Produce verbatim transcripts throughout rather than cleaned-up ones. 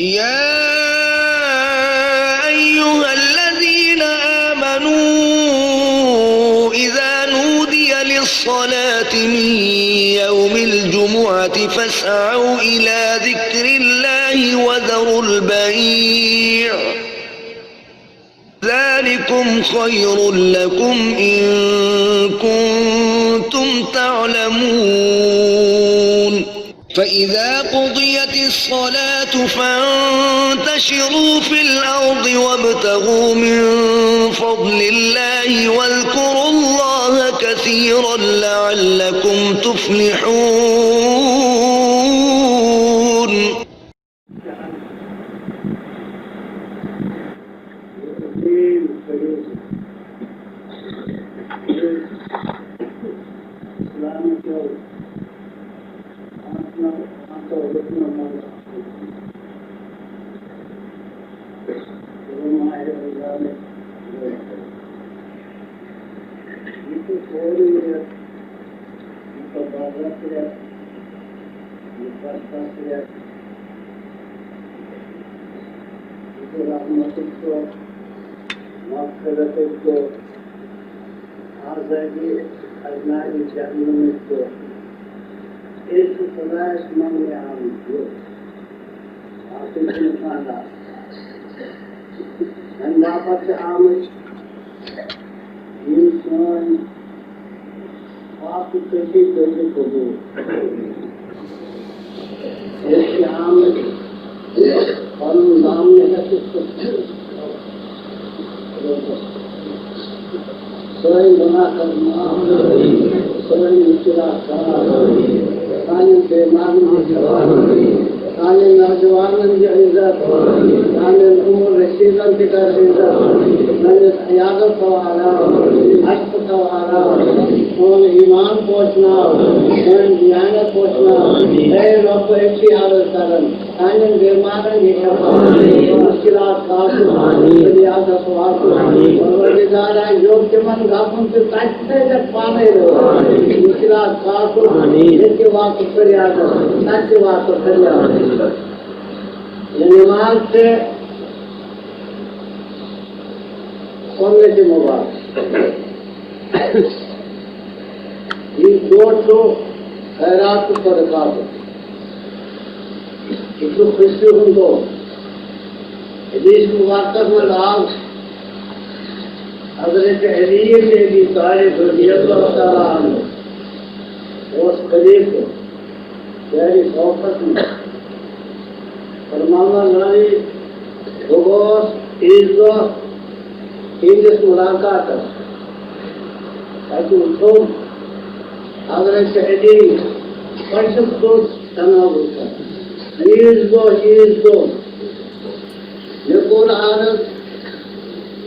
يا أيها الذين آمنوا إذا نودي للصلاة من يوم الجمعة فاسعوا إلى ذكر الله وذروا البيع، ذلكم خير لكم إن كنتم تعلمون. فإذا قضيت الصلاة فانتشروا في الأرض وابتغوا من فضل الله واذكروا الله كثيرا لعلكم تفلحون. یہِ چھُ سورُے یہِ مُقدس رٮ۪تھ، مُقدس رٮ۪تھ۔ یہِ چھُ رحمتُک دۄہ، مغفرتُک دۄہ، آزادی، آزماوِ جہنمٕچ دۄہ۔ أسۍ چھِ خۄدایَس منٛگنہِ آمٕتۍ یوت۔ باقٕے چھِنہٕ کانٛہہ دعوت۔ اَمہِ باپتھ چھِ آمٕتۍ یِم سٲنۍ پاکہٕ کٔشی کٔرِتھ قبوٗل۔ أسۍ چھِ آمٕتۍ پنُن نام نِہَتھ تہٕ سٲنۍ گۄناہ کر معاف، سٲنۍ مُشکِلات کر، سانٮ۪ن بٮ۪مارن ہٕنٛز شفا، سانٮ۪ن نوجوانن دِ عزت، سانٮ۪ن عمر رشیدن تہِ کر عزت، سٲنِس عیالس تھاو آرام، عشق تھاو آرام، سون ایمان پوشناو، سٲنۍ دیانت پوشناو۔ اے رب، أسۍ چھِ عرض کران، سانٮ۪ن بٮ۪مارن دِ شفا، مُشکِلات کاسُن، ریاضت واتُن۔ پروردگارا، یوٚت تِمن گژھُن چھُ، تتہِ تھٲوزٮ۪کھ پانے رٲچھ۔ مُشکِلات کاسُن، ییٚتہِ واتُکھ فریادس، تتہِ تہِ واتُکھ فریادس۔ یہِ نماز چھِ سنتِ مبارک۔ یہِ دۄہ چھُ خیرات تہٕ صدقاتُک۔ یہِ چھُ خوشی ہُنٛد دۄہ۔ حدیث مبارکس منٛز آو، حضرت علی ابن ابی طالب رضی اللہ تعالیٰ عنہ اوس خلیفہ شہرِ کوفس منٛز۔ فرماوان راوی، بہٕ گوس عیٖذ دۄہ تِہنٛدِس مُلاقاتس۔ تَتہِ وُچھُم حضرت علی پشس سُنٛد تناوُر کران۔ عیٖذ دۄہ، عیٖذ دۄہ۔ مےٚ کوٚر عرض،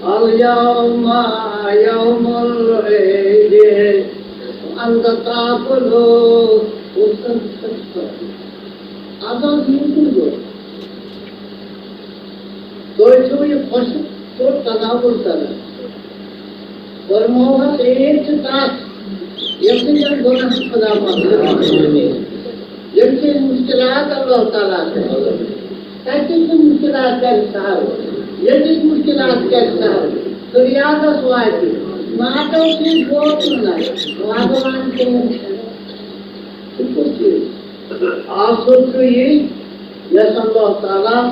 الیوم یوم العید وانت تاکل۔ اَز اوس عیٖد ہُنٛد دۄہ۔ تُہۍ چھِو یہِ خۄشک ژوٚٹ تناوُر کران۔ فرمووُکھ، عیٖد چھِ تَس، ییٚمہِ سۭتۍ گۄناہ خدا مغفرت کرِ۔ ییٚمہِ سۭتۍ مُشکِلات اللہ تعالیٰ کرِ۔ تَتہِ چھِ مُشکِلات کرِ سہل۔ ییٚتِکۍ مُشکِلات کرِ سہل۔ فریادس واتہِ۔ ماٹو چیٖز ووت نہٕ۔ وازوان کٔمِس چھُ؟ سُہ کُس چیٖز؟ آسُن چھُ یی، یَس اللہ تعالیٰ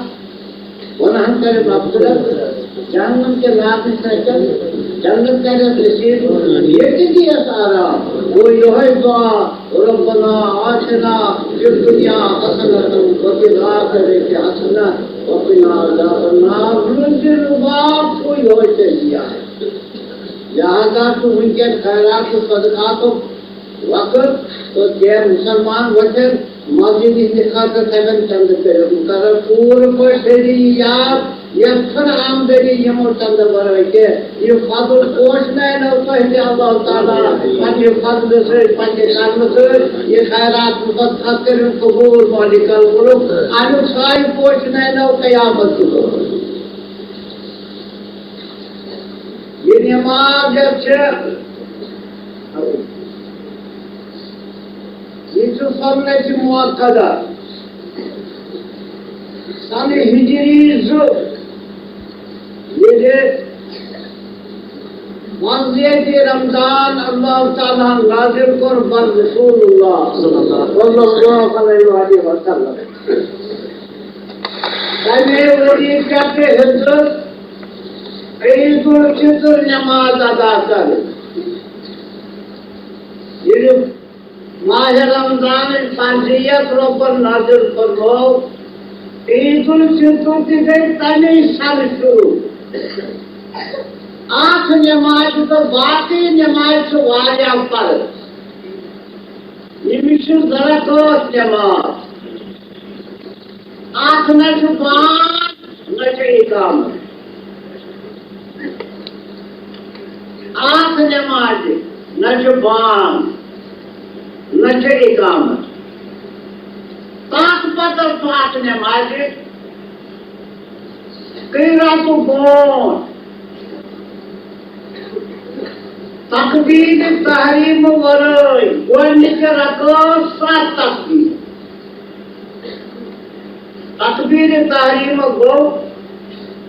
گۄناہن کرِ مغفرت، جہنم کہِ لعنتہٕ سۭتۍ جنت کرٮ۪س نصیب، ییٚتہِ دِیَس آرام۔ گوٚو یِہوٚے دُعا، ربنا آتنا فی الدنیا حسنة وفی الآخرة حسنة وقنا عذاب النار۔ رُت رُباب چھُ یِہوٚے ژےٚ دِیا۔ لہذا چھُ وٕنکٮ۪ن خیرات تہٕ صدقاتُک وقت، تہٕ کینٛہہ مُسلمان وۄتھن مسجد ہٕنٛدِ خٲطرٕ تھاوَن چندٕ کٔرِتھ، مقرر پوٗرٕ پٲٹھۍ تھٲوِو یہِ یاد، یَتھ چھُنہٕ آمدنی یِمو چندٕ ورٲے کینٛہہ۔ یہِ فضل پوشناونو تۄہہِ تہِ اللہ تعالیٰ پننہِ فضلہٕ سۭتۍ، پننہِ کرمہٕ سۭتۍ۔ یہِ خیرات مُقدس کٔرِو قبوٗل مالک الملک۔ اَمیُک سایہِ پوشناونو قیامت تہِ۔ یہِ نماز یۄس چھِ، یہِ چھُ سنتِ مؤکدہ۔ سنہٕ ہجری زٕ، ییٚلہِ منزلِ رمضان اللہ تعالیٰ ہن نازل کوٚر بر رسول اللہ صلی اللہ علیہ وسلم۔ تمے ؤری پٮ۪ٹھٕ ہیٚژٕس عید الفطر نماز ادا کرٕنۍ۔ ییٚلہِ ماہِ رمضانٕچ فرضیت رۄبن نازل فرمٲو، عید الفطر تہِ گٔے تَمے سنہٕ شروع۔ اکھ نماز تہٕ باقٕے نماز چھِ واریاہ فرض۔ یِم چھِ زٕ رکعت نماز۔ اکھ نہ چھُ بانگ، نہ چھُ اقامت۔ اکھ نمازِ نہ چھُ بانگ، نہ چھُ اقامت۔ تتھ پتہٕ چھُ اکھ نمازِ کٔرِو راتُک برونٛٹھ تکبیرِ تحریمہٕ ورٲے گۄڈٕنِچہِ رکعت ستھ تکبیر۔ تکبیرِ تحریمہٕ گوٚو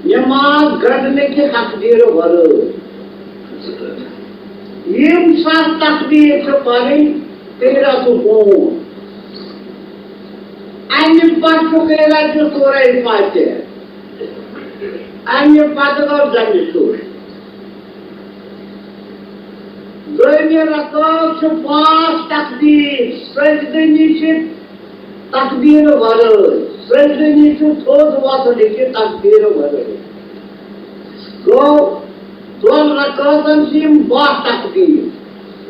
نماز گنڈنہٕ کہِ تکبیرٕ ورٲے۔ یِم ستھ تکبیر چھِ پرٕنۍ کٔرِو راتُک برونٛٹھ۔ اَمہِ پتہٕ چھُ کٔرِو راتُک سورہ فاتحہ۔ اَمہِ پتہٕ گوٚو زَنہِ سُہ۔ دوٚیمہِ رکعت چھِ پانٛژھ تکبیر، سجدٕنہِ چھِ تکبیرٕ ورٲے، سجدٕنہِ چھُ تھوٚد وۄتھنٕچہِ تکبیرٕ ورٲے۔ گوٚو، دۄن رکعتن چھِ یِم باہ تکبیر،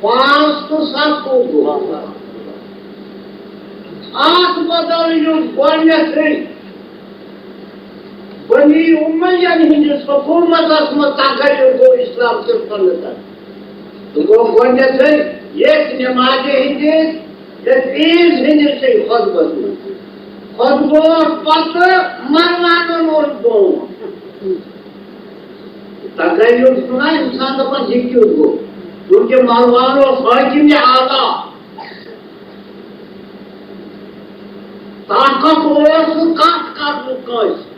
پانٛژھ تہٕ ستھ گوٚو۔ اکھ بدل یُس گۄڈٕنیتھٕے بنی امیہ ہٕنٛدِس حکومتس منٛز تغیر گوٚو اسلام کٮ۪ن سنتن۔ سُہ گوٚو گۄڈٕنیتھٕے ییٚتھۍ نمازِ ہٕنٛدِس، ییٚتہِ عیٖد ہٕنٛدِس خطبس منٛز۔ خطبہٕ اوس پتہٕ، مرناونہٕ اوس برونٛٹھ۔ تغیر چھُنہ انسان دپان، یہِ کیُتھ گوٚو؟ چونکہ مروان اوس حٲکمِ اعلیٰ۔ طاقت اوس نہٕ کتھ کرنُک کٲنٛسہِ۔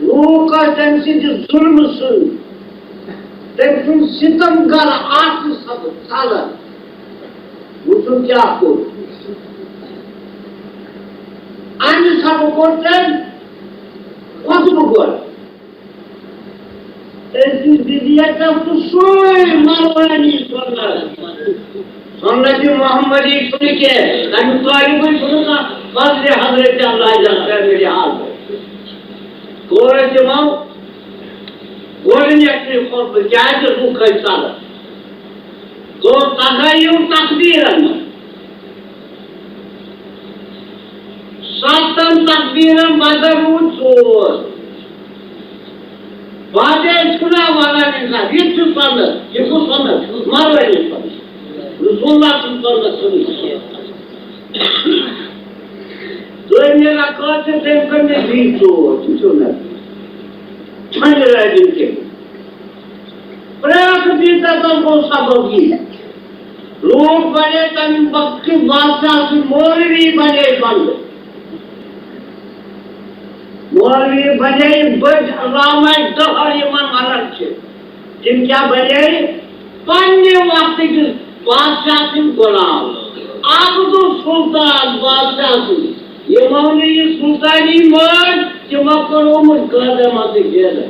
لوٗکھ ٲسۍ تٔمۍ سٕنٛدِ ظُلمہٕ سۭتۍ، تٔمۍ سُنٛد ستم گر اکھ سبق ژلان۔ وٕچھُن کیٛاہ کوٚر۔ اَمہِ سبقہٕ کوٚر تٔمۍ خۄطبہٕ گۄڈٕ۔ تٔمۍ سٕنٛز بدعت تہٕ سُے مروانی سنت۔ سنت محمدی چھُنہٕ کینٛہہ، تَمیُک طالبٕے چھُنہٕ کانٛہہ، فضلِ حضرت اللہ جل جلالہ۔ کوٚر اَسہِ یِمو گۄڈٕنیتھٕے خۄطبہٕ، کیٛازِ لُکھ ٲسۍ ژلان۔ گوٚو تغیر تقدیرن منٛز۔ ستن تقدیرن بدل روٗد ژور۔ بعد چھُنہ ونان انسان، یہِ تہِ چھُ سنت، یہِ کُس سنت؟ مروانی سنت۔ رسول اللہ سُنٛد سنت چھُنہٕ یہِ۔ دوٚیمہِ رکعت چھِ تٔمۍ کٔرمٕتۍ بیٚیہِ ژور، تِم چھِو نہ ژھۄنہِ رٲوِن کٔرمٕتۍ۔ پرٛٮ۪تھ بدعتس گوٚو سبب یی۔ لوٗکھ بنے تَمہِ وقتہٕ کِس بادشاہ سٕنٛدۍ، مولوی بنے بنٛدٕ۔ مولوی بنے بٔڑۍ علامہ دہر یِمن ونان چھِ۔ تِم کیٛاہ بنے؟ پننہِ وقتہٕ کِس بادشاہ سٕنٛدۍ غلام۔ اکھ دۄہ سلطان بادشاہ سُنٛد، یِمو نہٕ یہِ سلطانی مٲج، تِمو کوٚرمُت غٲدر منٛزٕے غٲدر۔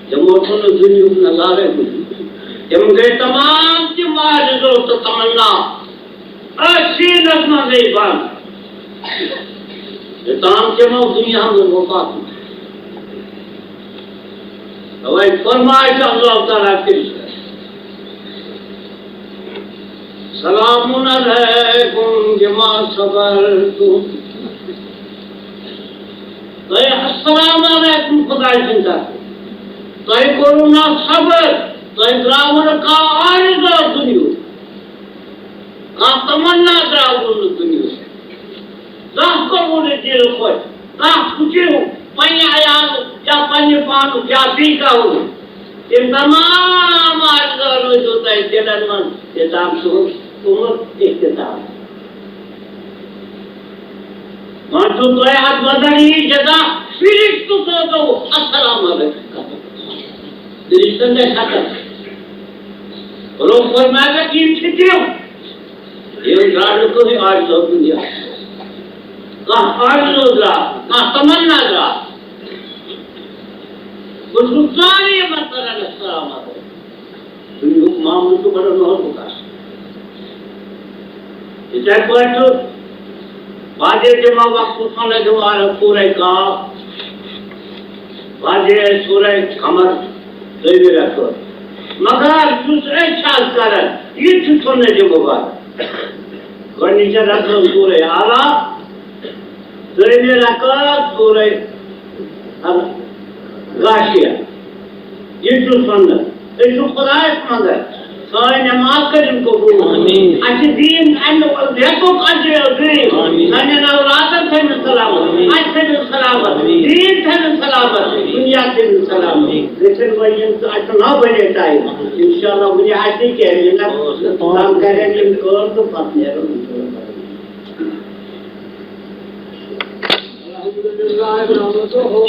تِمو چھُنہٕ دُنیہُک نظارے وُچھمُت۔ تِم گٔے تمام تِم آرزو تہٕ تمنا أتھۍ سیٖنس منٛزٕے بنٛد۔ یوٚتام تِمو دُنیا منٛز وفات۔ توے فرمایہِ چھُ اللہ تعالیٰ تٔمِس پٮ۪ٹھ، سلام علیکم بما صبرتم۔ تۄہہِ السلام علیکم خداے سٕنٛدِ طرفہٕ۔ تۄہہِ کوٚروٕ نا صبر، تۄہہِ درٛاوٕ نہٕ کانٛہہ عارضہ دُنیہُک، کانٛہہ تمنا درٛاوٕ نہٕ دُنیہُک۔ زانٛہہ کوٚروٕ نہٕ دِل خۄش، زانٛہہ سوٗنٛچِو پننہِ عیالُک یا پننہِ پانُک یا بیٚیہِ کانٛہہ ہُنٛد۔ تِم تمام عارضہ روٗزِو تۄہہِ دِلن منٛز، یوٚتام سُہ عمر اختتام۔ وۄنۍ چھُو تۄہہِ اَتھ بدل یی جزا، فرشتہٕ سوزو، السلام علیکم۔ فرشتن گژھِ حقس۔ روٚف فرمایہِ، یِم چھِ تِم، یِم درٛاو نہٕ کٕہٕنۍ آرزو دُنیا۔ کانٛہہ آرزو درٛاو، کانٛہہ تمنا درٛاو۔ بہٕ چھُس سارنٕے یِمن کران السلام علیکم۔ دُنیاہُک معاملہٕ چھُ بڑٕ نازُک آسان۔ یِتھے پٲٹھۍ چھُ واضح جمعہ وقتہٕ سنت دِوان سورہ قاف، واضح سورہ قمر، دوٚیمہِ رٮ۪تہٕ۔ مگر یُس أسۍ چھِ آز کران، یہِ تہِ چھُ سنت مبارک۔ گۄڈٕنِچن رٮ۪تن سورہ اعلیٰ، دوٚیمہِ رکعت سورہ الغاشیہ۔ یہِ چھُ سنت۔ أسۍ چھِ خۄدایَس منٛگان، سٲنۍ نماز کٔرِن قبوٗل۔ آمیٖن۔ اَسہِ دِیِن اَمہِ رٮ۪تُک اجر عظیٖم۔ آمیٖن۔ سانٮ۪ن اولادَن تھٲوِن سلامت۔ آمیٖن۔ اَسہِ تھٲوِن سلامت۔ آمیٖن۔ دیٖن تھٲوِن سلامت۔ آمیٖن۔ دُنیا تھٲوِن سلامت۔ آمیٖن۔ گٔژھِن وۄنۍ یِم تہٕ اَسہِ چھُ ناو بَنے ٹایم۔ اِنشاءاللہ وٕنہِ آسہِ نہٕ کینٛہہ، یہِ نہ تَنگ کَرن یِم کٲم تہٕ پَتہٕ نیرو۔ الحمد لله نحمده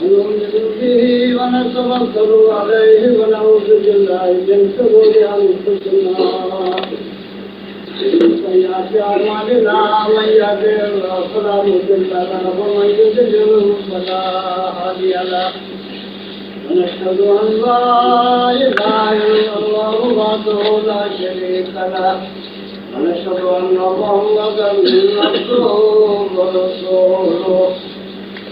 ونؤمن به ونتوكل عليه ونعوذ بالله من شرور أنفسنا ومن سيئات أعمالنا. من يهده الله فلا مضل له ومن يضلل فلا هادي له. ونشهد أن لا إله إلا الله وحده لا شريك له. ونشهد أن محمدا عبده ورسوله.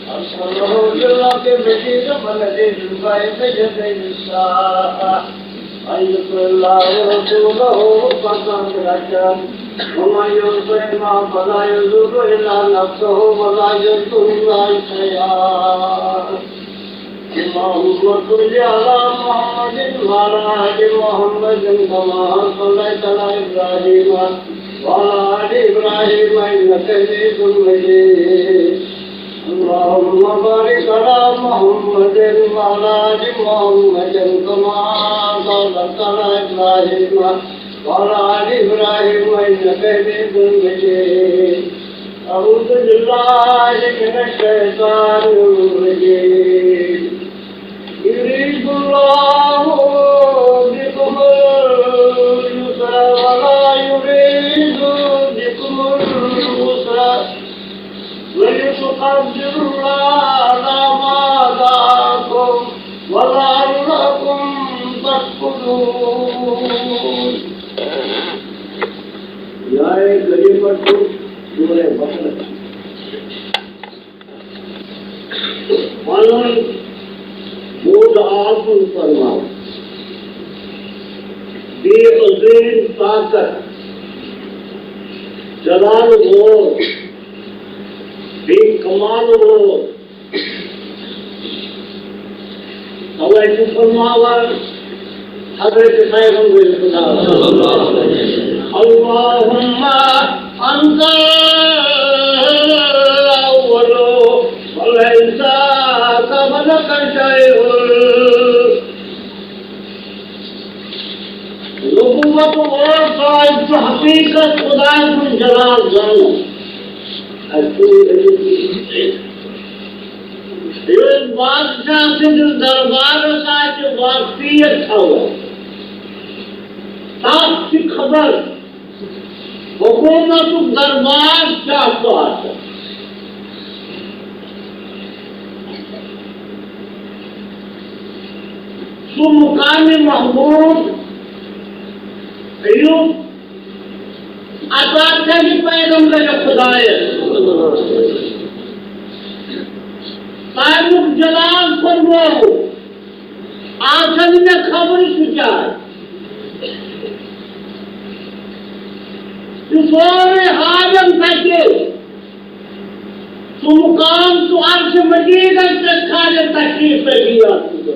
أرسله بالحق بشيرا ونذيرا بين يدي الساعة. من يطع الله ورسوله فقد رشد. ومن يعصهما فلا يضر إلا نفسه ولا يضر الله شيئا. اللهم صل على محمد وعلى آل محمد كما صليت على إبراهيم وعلى آل إبراهيم إنك حميد مجيد. اللهم بارك على محمد وعلى آل محمد كما باركت على إبراهيم وعلى آل إبراهيم إنك حميد مجيد. أعوذ بالله من الشيطان الرجيم. يريد الله بكم اليسر ولا يريد بكم العسر ولتكبروا الله على ما هداكم ولعلكم تشكرون. یہِ آیت کریمہ چھُ سورہ بقرہ پنُن بوٚڑ آسُن فرماوان۔ بیٚیہِ عظیٖم طاقت، جلال وول، بیٚیہِ کمال وول۔ توے چھُ فرماوان حضرت پیغمبر خدا، اللهم أنت الأول وليس قبلك شيء۔ نبوت وول صاحب چھُ حقیقت خدا سُنٛد جلال زانان۔ اَسہِ چھُ یُس بادشاہ سٕنٛدِس دربارس آسہِ واقفیت تھاوان، تَس چھِ خبر حکوٗمتُک دربار کیٛاہ چھُ آسان۔ سُہ مقام محمود یُس عطا کَرِ پیغمبر خدایَس۔ تَمیُک جلال فرمووُکھ، آز چھَنہٕ مےٚ خبرٕے سُہ کیٛاہ آسہِ۔ سُہ سورُے ہاوَن تَتہِ۔ سُہ مُقام، سُہ عرشِ مجیدس پٮ۪ٹھ کھالن تشریف تہٕ یِیہِ اَتھ منٛز۔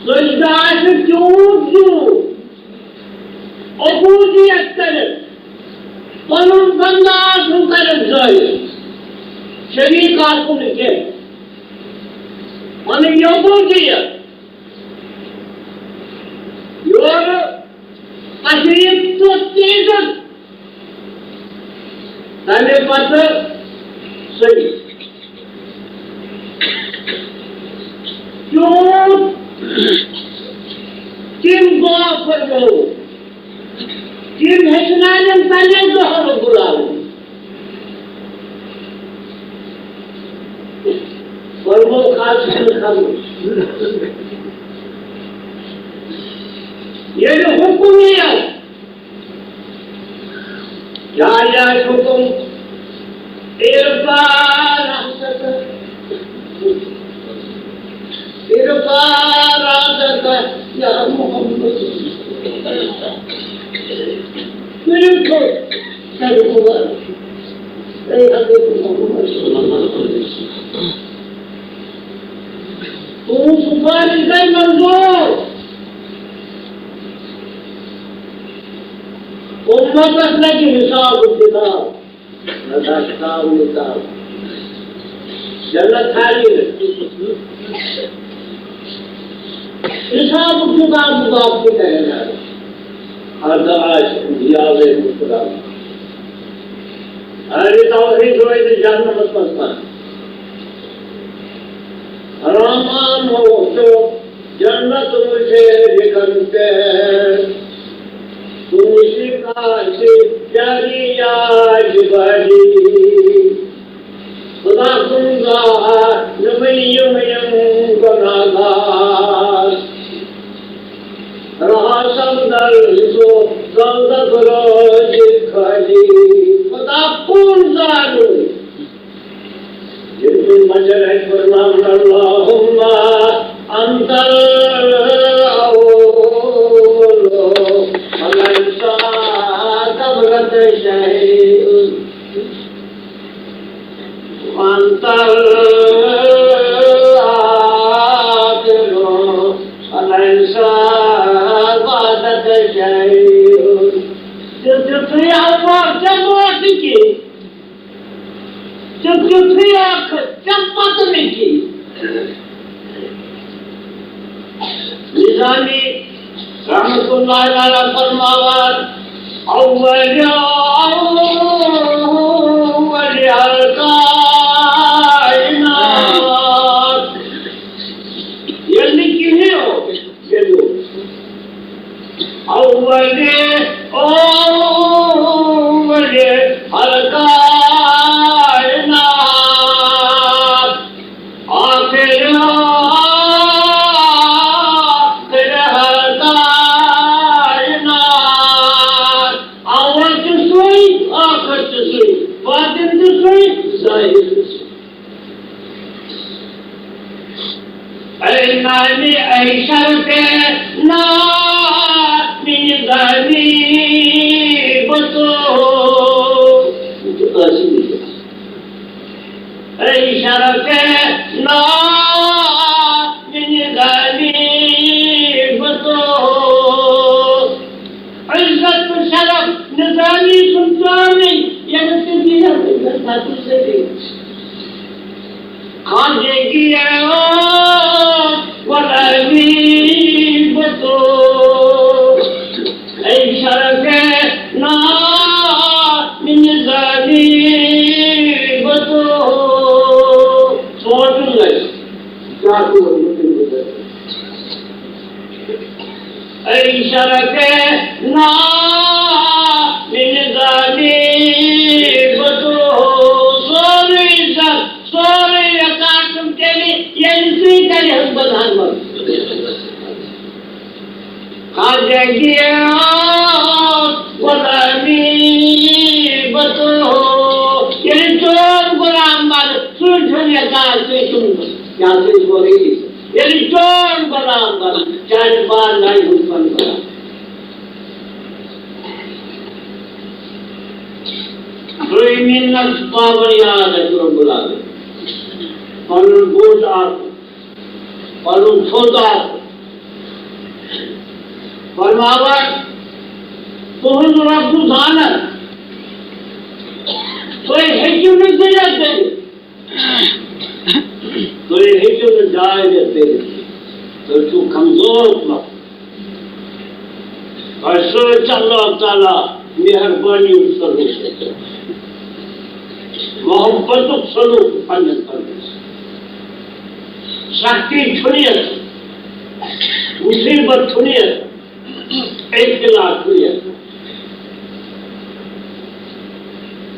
سجدٕ آسہِ تیوٗت زیوٗٹھ، عبودیت کٔرِتھ، پنُن بندٕ آسُن کٔرِتھ ظٲہِر، شریٖک آسُن نہٕ کینٛہہ۔ پنٕنۍ عبودیت۔ یورٕ شریف تہٕ تیزس تمہِ پتہٕ صحیح۔ تیوٗت تِم دعا فرمٲو، تِم ہیٚچھناون پننٮ۪ن دۄہن بُلاوٕنۍ۔ فرمٲو خاص کر خاموش۔ ییٚلہِ حُکُم یِیَس، کیٛاہ یہِ آسہِ حُکُم؟ ارفع رأسك، ارفع رأسك يا محمد۔ تُلِو تھوٚد، تُلِو مُبارک۔ اے حضرت محمد صلی اللہ علیہ وسلم۔ تُہُنٛد سُفارِش گٔے منظوٗر۔ اُمتس لگہِ حساب و کتاب، نہ دستاو نکال۔ جنت خالی نہ۔ حساب و کتاب باقی کرے گا۔ ہر دعا انبیاء علیہ السلام۔ اہل توحید روزِ جہنمس منٛز پنن۔ رحمان ہو تو جنت مجھے بھی گم پہ، تم اسی کا سی پیاری یاد بھری۔ خدا تم گاہ نمیم یم گناہگار۔ رہا سمندر تو سمندر روز خالی۔ خدا کون زانو؟ جن مجرد اللهم أنت الأول وليس قبلك شيء، وأنت الآخر وليس بعدك شيء۔ تیُتھُے اللہ ژےٚ برونٛٹھ نہٕ کِہیٖنۍ۔ تہٕ تیُتھُے اکھ ژےٚ پتہٕ نہٕ کِہیٖنۍ۔ نظامی رحمت اللہ علیہ فرماوان، اول اول الکائنات، ییٚلہِ نہٕ کِہیٖنۍ اوس، ییٚلہِ اوس۔ اول اول الکائنات، آخر آخر الکائنات۔ اول تہِ سُے، آخر تہِ سُے، باطن تہِ سُے، ظاہر تہِ سُے۔ اے نامی، اے شرف نامی نظامی بتو۔ اے شرف نامی نظامی بتو۔ عزت و شرف نظامی سلطانی، یعنی سیدی عبدالقادر صدیق۔ خواجگی غلامی بتو، اے شرف نامی نظامی بتو۔ سوچن لگے، کیا تو اے شرف نامی نظامی بتو۔ سورُے عزت، سورُے وقار چھُم تیٚلہِ، ییٚلہِ ژٕے کَرِہَکھ بَدنام۔ خواجگی غلامی بتو، ییٚلہِ چون غلام بَنہٕ، سُے چھُنہٕ یَژھان، سُے چھُنہٕ یَژھان سورُے۔ ییٚلہِ چون غلام بَنہٕ، چانہِ پانہٕ نَے ہُنٛد پَنہٕ بَنہٕ۔ دوٚیمہِ نَس پاوَن یاد اَسہِ رۄب العالمین۔ پَنُن بُتھ اَکھ، پَنُن تھوٚد اَکھ۔ فرماوان، تُہُنٛد رۄب چھُ زانان، تُہۍ ہیٚکِو نہٕ زِنٛدٕ کٔرِتھ۔ تُہۍ ہیٚکِو نہٕ جاے نِتھ کٔرِتھ۔ تُہۍ چھِو کمزور مخلوق۔ تۄہہِ سۭتۍ چھُ اللہ تعالیٰ مہربٲنی ہُنٛد سلوک، محبتُک سلوک پننٮ۪ن بندن سۭتۍ۔ سختی چھُنہٕ یَتھ، مُصیبت چھُنہٕ یَتھ، ابتلا چھُنہٕ یَتھ۔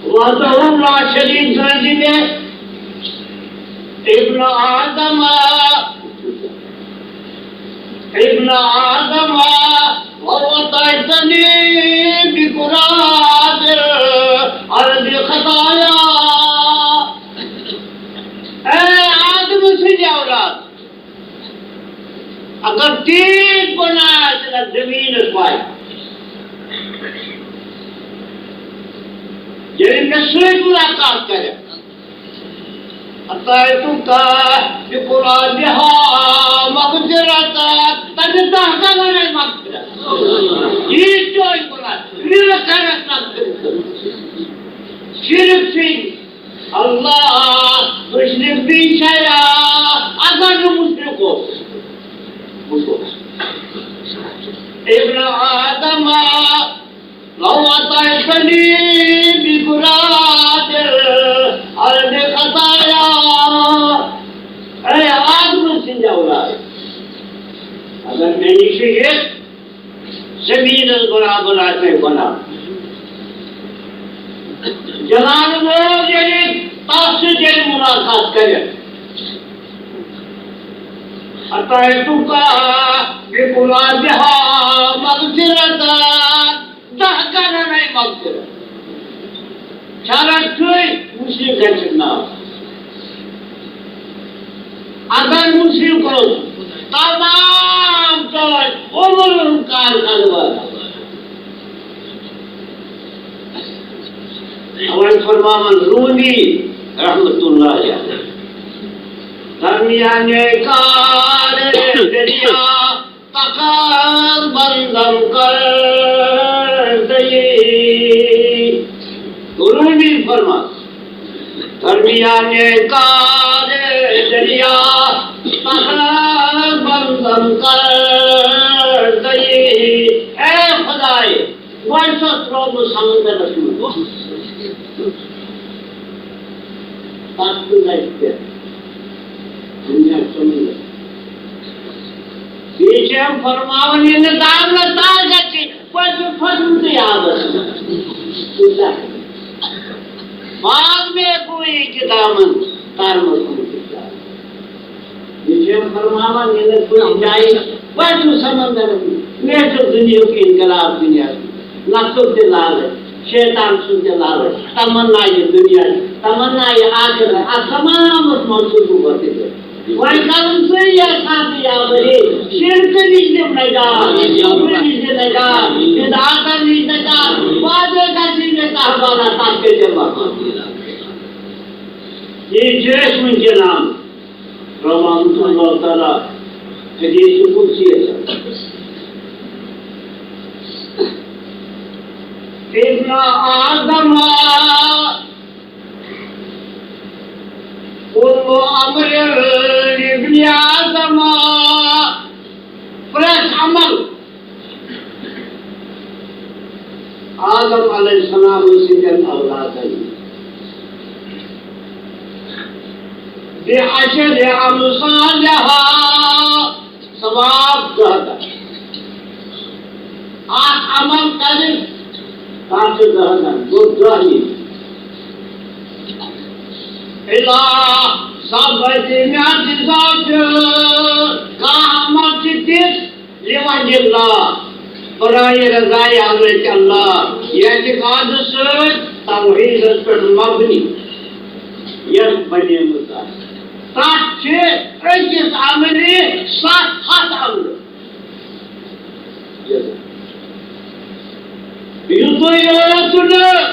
وحدہ لا شریک زٲنۍ زِ مےٚ ابن آدم، ابن آدم، ووطئتنی بقراب الارض خطایا۔ اے آدم سٕنٛدۍ اولاد، اگر تیٖتۍ گۄناہ آسن اتھ زٔمیٖنس پٮ۪ٹھ، ییٚلہِ مےٚ سۭتۍ مُلاقات کرِ، اتیتک بقرابہا مغفرتا، تمہِ دہ گنہٕ مغفرت۔ ییٖتۍ چٲنۍ گۄناہ، مےٚ کرکھ مغفرت۔ صرف چھُے اللہ تُجنِک بی شیا، اگر نہٕ مُشرِک اوس۔ وٕچھو۔ ابن آدم، لو اتیتنی بقراب الارض خطایا۔ اے آدم سٕنٛدۍ اولاد، اگر مےٚ نِش یِتھ زٔمیٖنَس برابر آسہِ گۄناہ۔ جنان وول ییٚلہِ تَس سۭتۍ ییٚلہِ مُلاقات کَرِ، اتیتک بقرابہا مغفرتا، دہ گنہٕ مغفرت۔ شرط چھُے مُشرِک گژھِ نہٕ۔ اگر مُشرِک اوس، تمام چٲنۍ عمرُک کار گڑبڑ۔ وۄنۍ فرماوان رومی رحمت اللہ علیہ، درمیان کار دریا تقر بندم کر دئی۔ رومی فرمان، درمیان کار دریا تقر بندم کر دئی۔ اے خدائے، وۄنۍ چھُ ترٛوومُت سمندرس منٛز۔ تَتھ تہِ گژھِ پٮ۪ٹھ۔ دُنیا سمندر۔ بیٚیہِ چھِ یِم فرماوان، ییٚلہِ نہٕ دامنَس تَل گژھِ، پَتہٕ چھُ پھسمُتٕے آبَس منٛز۔ بعد میں کوئی کہ دامن تر میں کوئی۔ یہِ چھِ یِم فرماوان، ییٚلہِ کُنہِ جایہِ وۄنۍ چھُ سمندر، مےٚ چھُ دُنیاہُک انقلاب دُنیاہَس منٛز، نفسُک تہِ لالچ، شیطان سُنٛد تہِ لالچ، تمنا یہِ دُنیا، تمنا یہِ آخرت، اَتھ تمامَس منٛز چھُس بہٕ وٲتِتھ۔ وۄنۍ کَرُن ژٕ یَژھان تہٕ یا ؤری، شِرکہٕ نِش دِم نجات، کُفرٕ نِش دِ نجات، بدعاتَن نِش نجات، وعدے گژھی مےٚ کانٛہہ بلا، تَتھ کٔرۍ زِ مغفرت۔ یہِ چھِ أسۍ وٕنکٮ۪ن آمٕتۍ۔ فرماوُن چھُ اللہ تعالیٰ حدیث قدسی یَس منٛز، ابن آدم، کل امر ابن آدم، پرٛٮ۪تھ عمل آدم علیہ السلام سٕنٛدٮ۪ن اولادن۔ بعشر امثالها، ثواب دہ دہ۔ اکھ عمل کرِ، تتھ چھِ دہ دہ، گوٚو دہ نِش۔ الی سبعمائة ضعف، کانٛہہ عمل چھِ تِژھ لوجہ اللہ، برائے رضائے حضرت اللہ، اعتقاد سۭتۍ توحیدس پٮ۪ٹھ مبنی، یۄس بنیمٕژ آسہِ۔ تتھ چھِ أکِس عملہِ ستھ ہتھ عملہٕ۔ یُتُے یوت نہٕ،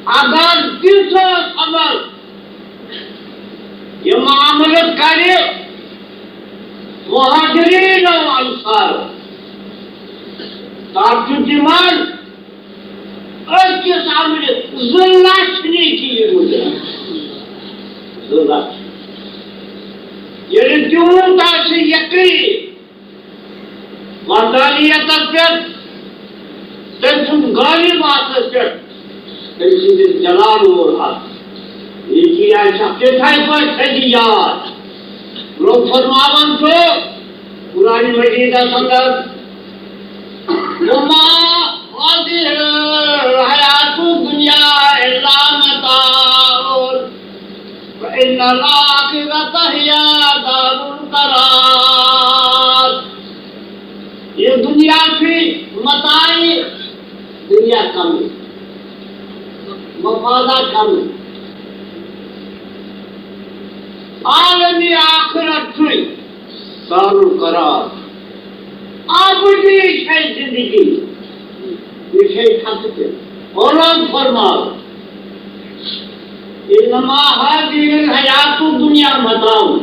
اگر تِژھ ٲس عمل، یہِ معاملہٕ کرِ مہاجرین و انصار، تتھ چھُ تِمن أکِس عملہِ زٕ لچھ نیکی مُجرم۔ زٕ لچھ۔ ییٚلہِ تیوٗت آسہِ یقین، وحدانیتس پٮ۪ٹھ، تٔمۍ سُنٛد غالب آسنس پٮ۪ٹھ، تٔمۍ سٕنٛدِس جلال وول آسنس۔ یہِ چیٖز چھِ اَسہِ تِتھَے پٲٹھۍ تھٲیِو یاد۔ رۄب فرماوان چھُ قرآن مجیدس اندر، وما هذه الحياة الدنيا إلا متاع وإن الآخرة هي دار القرار۔ یہ دنیا چھُ متاع، دنیا کم، مفادہ کم۔ عالم آخرت چھُ دار القرار۔ آبدی چھے زندگی، یہ چھے تھکھ تہِ۔ اولاد فرماو، انما هذه الحیات الدنیا متاع۔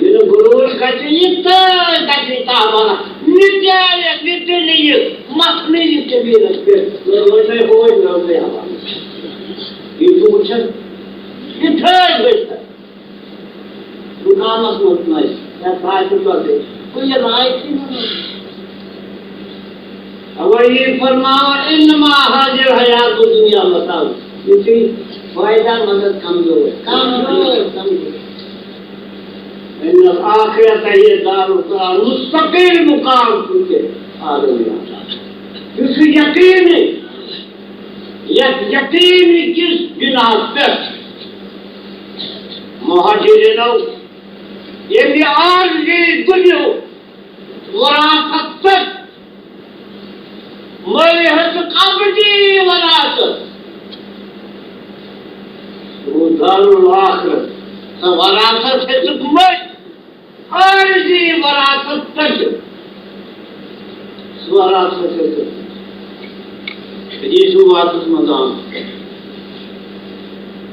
ییٚلہِ غرور گژھِ، یہِ تہِ گژھِ تابانہ۔ نِتہِ آیہِ، نِتہِ نِیہِ، مَتھ نِیہِ کٔمیٖنَس پٮ۪ٹھ۔ روزے ہوے، روزے حوالہٕ۔ یہِ چھُ وٕچھان، یہِ تھٲے وٕچھان۔ مقامس منٛز کٲنٛسہِ یا خاص طور پہ کُنہِ لایق چھِ نہٕ۔ اَوَے یہِ فرماوان، انما هذه الحیات الدنیا متاع۔ یہِ چھُ فٲیدٕ مند، کمزور، کمزور، کمزور۔ ان الآخرۃ ہی دار القرار، مستقل مقام چھُ تہِ آدم۔ یُس یہِ یقین، یتھ یقین کِس بناہس پٮ۪ٹھ مہاجرینو ییٚمہِ عارضی دُنیاہُک وراثت تہٕ مٲلۍ ہیٚژٕکھ ابدی وراثت۔ گوٚو دار الآخرت۔ سۄ وراثت ہیٚژٕکھ مٔلۍ۔ عارضی وراثت تہٕ سُہ وراثت ہیٚژٕکھ۔ حدیث مبارکس منٛز آمُت۔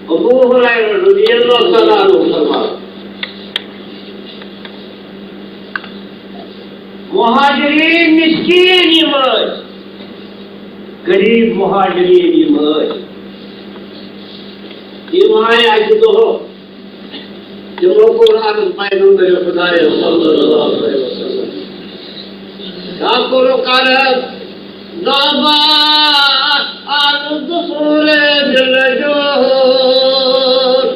ابو ہریرہ رضی اللہ تعالیٰ عنہ فرماوان، مہاجرین مسکین یِم ٲسۍ، غریب مہاجرین یِم ٲسۍ، یِم آیہِ اَکہِ دۄہ، تِمو کوٚر عرض پیغمبر خدایَس صلی اللہ علیہ وسلم۔ کیٛاہ کوٚرُکھ عرض؟ ذہب اہل الدثور بالجود۔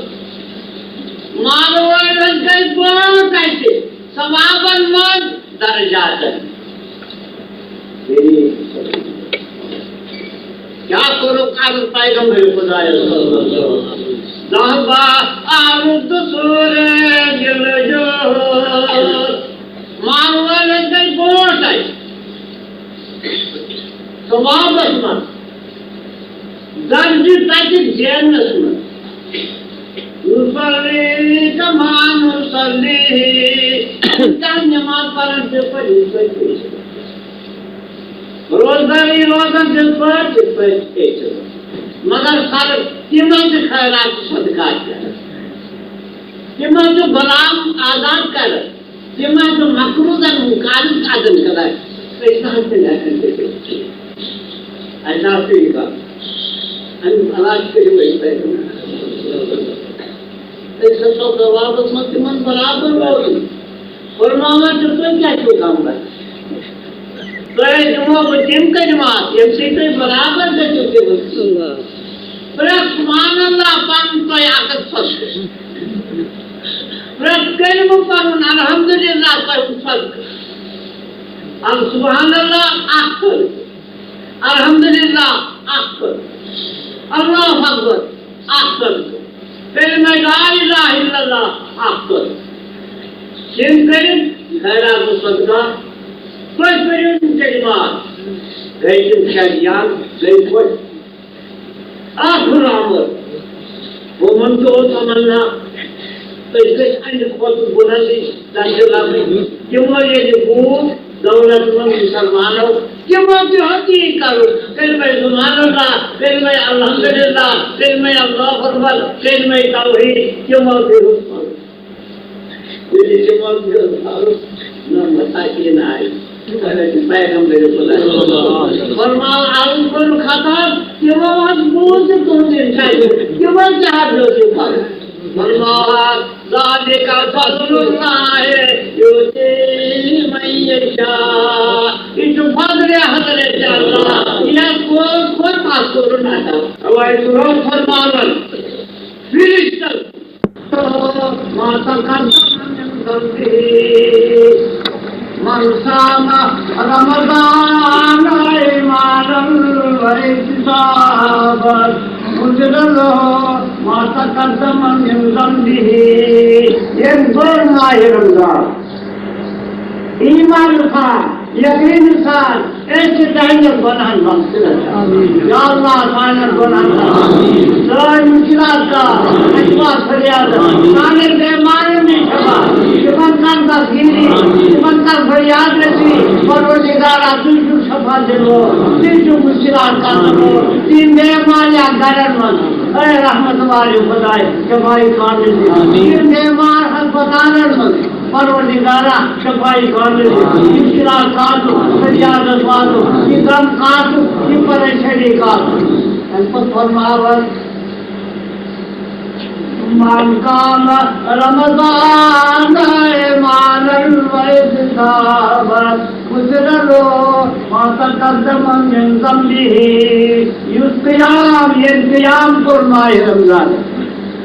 مال وٲلۍ گٔے برونٛٹھ اَسہِ ثوابن منٛز، درجاتن۔ کیٛاہ کوٚرُکھ عرض پیغمبر خدایَس صلی اللہ علیہ وسلم؟ ذہب اہل الدثور بالجود۔ مال وٲلۍ گٔے برونٛٹھ اَسہِ ثوابس منٛز، درجہٕ تَتہِ زیننس منٛز۔ یصلی کما نصلی، تِم نماز پران تِتھ پٲٹھۍ، یِتھ پٲٹھۍ أسۍ چھِ۔ روزداری روزان تِتھ پٲٹھۍ، تِتھ پٲٹھۍ أسۍ چھِ۔ مگر فرق، تِمن تہِ خیرات تہٕ صدقات کران، تِمن تہِ غلام آزاد کران، تِمن تہِ مقروضن ہُنٛد قرض ادا کران۔ أسۍ نہ حظ چھِنہٕ ہٮ۪کان کٔرِتھ کینٛہہ۔ اَسہِ حظ چھُ یہِ کرُن۔ اَمیُک علاج کٔرِو أسۍ تۄہہِ۔ أسۍ ہسا ثوابس منٛز تِمن برابر روزُن۔ فرماوان چھُ، تُہۍ کیٛاہ چھِو غم کران؟ تۄہہِ دِمو بہٕ تِم کلمات، ییٚمہِ سۭتۍ تُہۍ برابر گٔژھِو تِمن سۭتۍ۔ اللہ۔ پرٛٮ۪تھ سبحان اللہ پَرُن تۄہہِ اکھ ہَتھ ژۄداہ۔ پرٛٮ۪تھ کلمہٕ پَرُن الحمدللہ تۄہہِ صدقہٕ۔ ال-، سبحان اللہ اکھ صدقہٕ۔ الحمدللہ اکھ صدقہٕ۔ اللہ اکبر اکھ صدقہٕ۔ کلمہ لا الہ الا اللہ اکھ صدقہٕ۔ یِم کٔرِو خیرات و صدقہ، تُہۍ کٔرِو یِم کلمات، گٔے تِم شریان، گٔے خۄش۔ آخر امر، ومن تو تمنا، أسۍ گٔژھۍ اَمہِ کھۄتہٕ بُلندٕچ درجہٕ لبٕنۍ۔ تِمو ییٚلہِ بوٗز، دولت مند مسلمانو، تِمو تہِ ہیوٚت یی کرُن۔ کلمہ سبحان اللہ، کلمہ الحمدللہ، کلمہ اللہ اکبر، کلمہ توحید، تِمو تہِ ہیوٚت کرُن۔ ییٚلہِ تِمو تہِ ہیوٚت کرُن، نہ مساکین آیہِ۔ حضرت پیغمبر خدا۔ فرماو، عرض کوٚر خطاب، تِمو حظ بوٗز تُہُنٛد اِرشاد، تِمو تہِ حظ ہیوٚت یہِ کرُن۔ فرماوان، ذلك فضل الله يؤتيه من يشاء۔ یہ چھُ فضل حضرت اللہ، یتھ کول کوٚر مستوٗرن عطا۔ اوے چھُ رب فرماوان، فرشتن، ما تقدم من ذنبه، من صام رمضان إيمانا واحتسابا غفر له ما تقدم من ذنبه۔ ییٚمۍ پوٚر ماہِ رمضان ایمان سان، یقین سان، أسۍ چھِ تہنٛدٮ۪ن گۄناہن مغفرت۔ یا اللہ، سانٮ۪ن گۄناہن سٲنۍ مُشکِلات کر، اَسہِ وات فریاد، سانٮ۪ن بیمارٮ۪ن نِش شفا، تِمن کر دستگیری، تِمن کر فریاد رسی، پروردگارا، تُہۍ چھِو شفا دِنہٕ وول، تُہۍ چھِو مُشکِلات کرنہٕ وول، تِم بیمار یا گرن منٛز، اے رحمت والے خداے، شفای کامل دِ، تِم بیمار ہسپتالن منٛز، پروردگارا، شفای کامل، مشکلات کاتُک، فریادس واتُک، یہِ غم کاتُک، یہِ پریشٲنی کاتُک۔ اَمہِ پتہٕ فرماوان، من قام رمضان إيمانا واحتسابا غفر له ما تقدم من ذنبه۔ یُس قیام، ییٚمۍ قیام کوٚر ماہِ رمضان،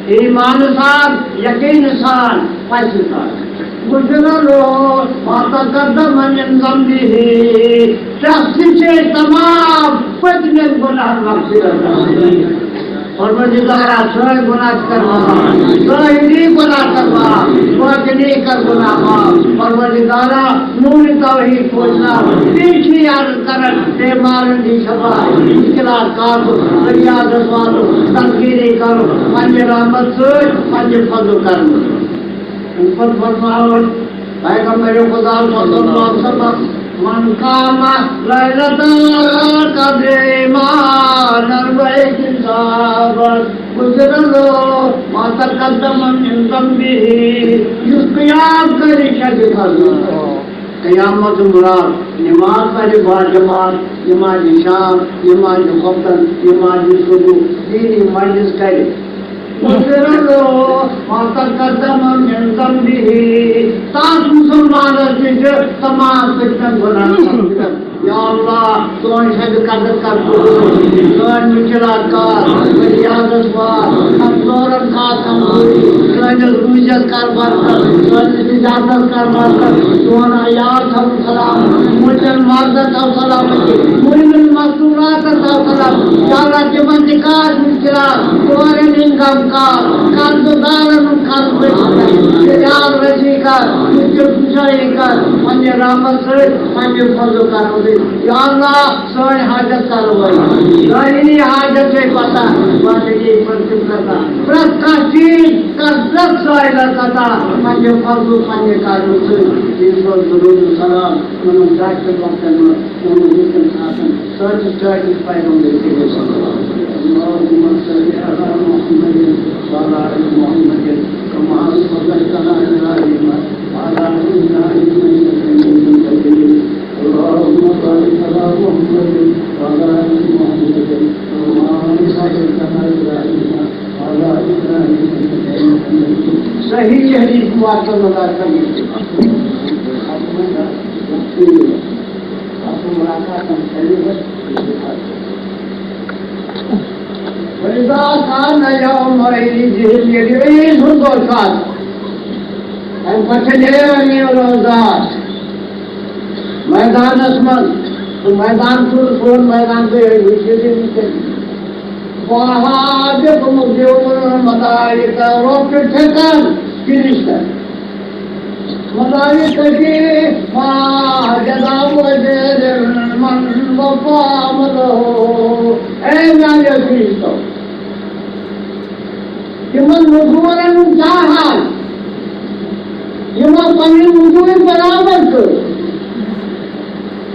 ایمان سان، یقین سان، پژھِ سان۔ غفر له ما تقدم من ذنبه۔ شخص چھِ تمام پٔتمٮ۪ن گۄناہن مغفرت۔ پروردگارا، سٲنۍ گۄناہ کر معاف، ظٲہری گۄناہ کر معاف، باطنی کر گۄناہ معاف۔ پروردگارا، نور توحید پوشناو، بیٚیہِ چھِ یاد کران، بیمارن دی شفا، مشکلات کاٹُن، فریادس واتُن، تقدیری کرُن، پننہِ رحمت سۭتۍ، پننہِ فضل کرنہٕ سۭتۍ۔ اَمہِ پتہٕ فرماوان پیغمبر خدا صلی اللہ علیہ وسلم، من قام ليلة القدر إيمانا واحتسابا غفر له ما تقدم من ذنبه۔ یُس قیام کرِ شبِ قدر، قیامت مراد نماز پرِ باجماعت، نماز شام، نماز خۄفتن، نماز صبح، دینی مجلس کرِ۔ غفر له ما تقدم من ذنبه۔ تس مسلمانس نِش چھِ تمام پٔتمٮ۪ن گۄناہن مغفرت۔ یا اللہ، سون شبِ قدر کر قبول، سٲنۍ مشکلات کر، فریادس وات، کمزورن کر کمزوری، سٲنِس روٗزِس کر برکت، سٲنِس نجاتس کر برکت، سون عیال تھاو سلامت، مُچن مردن تھاو سلامتی، مُمِن مستوراتن تھاو سلامت۔ یا اللہ، تِمن تہِ کر مشکلات، کورٮ۪ن ہٕنٛدۍ غم کر، قرضہٕ دارن ہُنٛد قرض بٔرِتھ کر، عیال رٲضی کر، مُشکِل کُشٲیی کر، پننہِ رحمت سۭتۍ، پننہِ فضل کرم سۭتۍ۔ یا اللہ، سٲنۍ حاجت کر وٲلۍ۔ ظٲہری حاجت چھے پتہ، باطنی پٔرزِ پتہ۔ پرٛٮ۪تھ کانٛہہ چیٖز کر پرٛٮ۪تھ سٲیلَس عطا، پننہِ فضل و پننہِ کرمہٕ سۭتۍ۔ یہِ چھُ درود و سلام یِمن دَہہِ وقتن منٛز، یِمن وُہن ساتن سٲنِس ٹٲٹھِس پیغمبر کریم صلی اللہ علیہ وسلم۔ اللهم صل على محمد وعلى آل محمد كما صليت على إبراهيم وعلى آل إبراهيم إنك حميد مجيد۔ اللهم بارك على محمد وعلى آل محمد كما باركت على إبراهيم وعلى آل إبراهيم إنك حميد مجيد۔ صحیح حدیث مبارک مدار کرنے کے بعد آپ کو ملاقات ہم کریں گے۔ وإذا كان يوم عيدهم، ییٚلہِ عیٖد ہُنٛد دۄہ چھُ آسان، تَمہِ پَتہٕ چھِ نیران یِم روزدار مٲدانَس منٛز۔ سُہ مٲدان چھُ، سون مٲدان چھُ یِہوٚے وٕچھِو تُہۍ وٕنۍکٮ۪ن۔ وَهَا بِكُمُ الْيَوْمَ مَلَائِكَةٌ، رۄب چھُ ٹھٮ۪کان فرشتن۔ ملائکتی ما جزاء أجر من وفى عمله۔ اے میانیو فرشتو، تِمن مزورن ہُنٛد کیٛاہ حال، یِمو پنٕنۍ مزوٗرۍ برابر کٔر،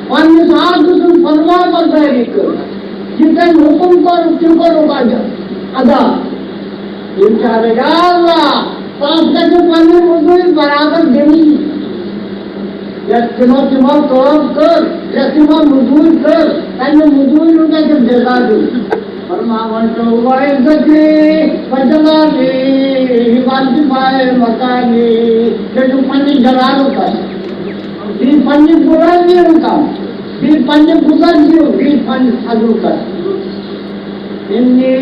پننِس حاجتہٕ سٕنٛز فرما بردٲری کٔر، یہِ تٔمۍ حُکُم کوٚرُکھ، تہِ کوٚرُکھ ادا۔ ادا۔ یِم چھِ اَنان، یا اللہ، تَس گژھِ پنٕنۍ مٔزوٗرۍ برابر دِنۍ۔ یَتھ تِمو، تِمو کٲم کٔر، یَتھ تِمو مٔزوٗرۍ کٔر، تَمہِ مٔزوٗرۍ ہُنٛد گژھِ جزا دیُن۔ فرماوان چھُ، "وعزتی وجلالی وارتفاع مکانی"، ژےٚ چھُ پننہِ جلالُک قسم، بیٚیہِ پننہِ بُلندی ہُنٛد قسم، بیٚیہِ پننہِ بُزرگی ہُنٛد، بیٚیہِ پننہِ فضلُک قسم۔ انی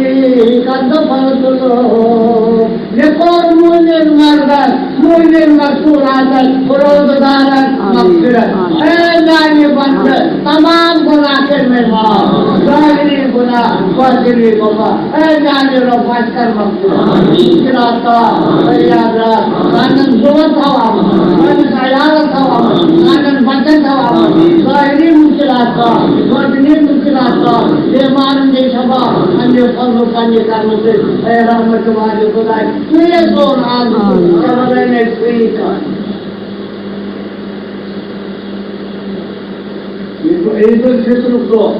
قد غفرت له، مےٚ کوٚر مومن مردن، مومن مستوراتن، روزدارن آمین۔ مغفرت۔ آمین۔ اے میانہِ بندٕ، آمین۔ تمام گناہ کٔرۍ مےٚ معاف۔ ظٲہری گناہ، باطنی گناہ۔ اے میانہِ رۄب، اَسہِ کر مغفرت۔ آمین۔ مشکلات کا، فریاد رکھ، سانٮ۪ن زُوَن تھاو اَمُن، سٲنِس عیالَس تھاو اَمُن، سانٮ۪ن بچن تھاو اَمُن۔ آمین۔ ظٲہری مشکلات کا، باطنی مشکلات کا، بیمارن دے شفا، پننہِ فضل و پننہِ کرمہٕ سۭتۍ۔ اے رحمت والے خداے، ژٕے سون عالم، آمین۔ ژےٚ وَنَے مےٚ صحیح کَتھ۔ عید الفطر کو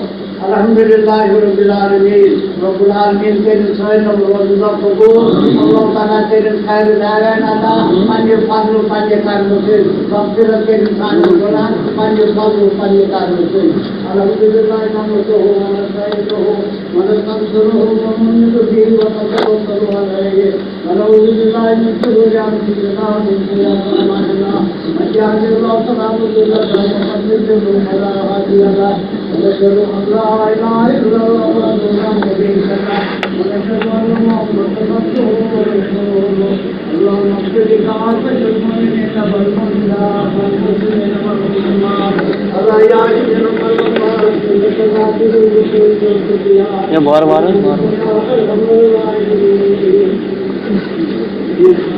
الحمدللہ رب العالمین، رب العالمین کٔرِن سٲنۍ یِم روزٕ دۄہ قبول، اللہ تعالیٰ کٔرِن خیر دارین عطا، پننہِ فضل و پننہِ کرمہٕ سۭتۍ مغفرت کٔرِن سانٮ۪ن گۄناہن، پننہِ فضل و پننہِ کرمہٕ سۭتۍ۔ الحمدللہ نحمده ونستعینه ونستغفره ونؤمن به ونتوکل علیہ۔ ونعوذ باللہ من شرور انفسنا ومن سیئات اعمالنا۔ من يهده الله فلا مضل له ومن يضلل فلا هادي له۔ ونشهد ان لا اله الا الله وحده لا شريك له۔ ونشهد ان محمدا عبده ورسوله۔ اللهم اغفر لكافة المؤمنين والمؤمنات والمسلمين والمسلمات الأحياء منهم والأموات إنك سميع قريب. یا بار بار، بار بار۔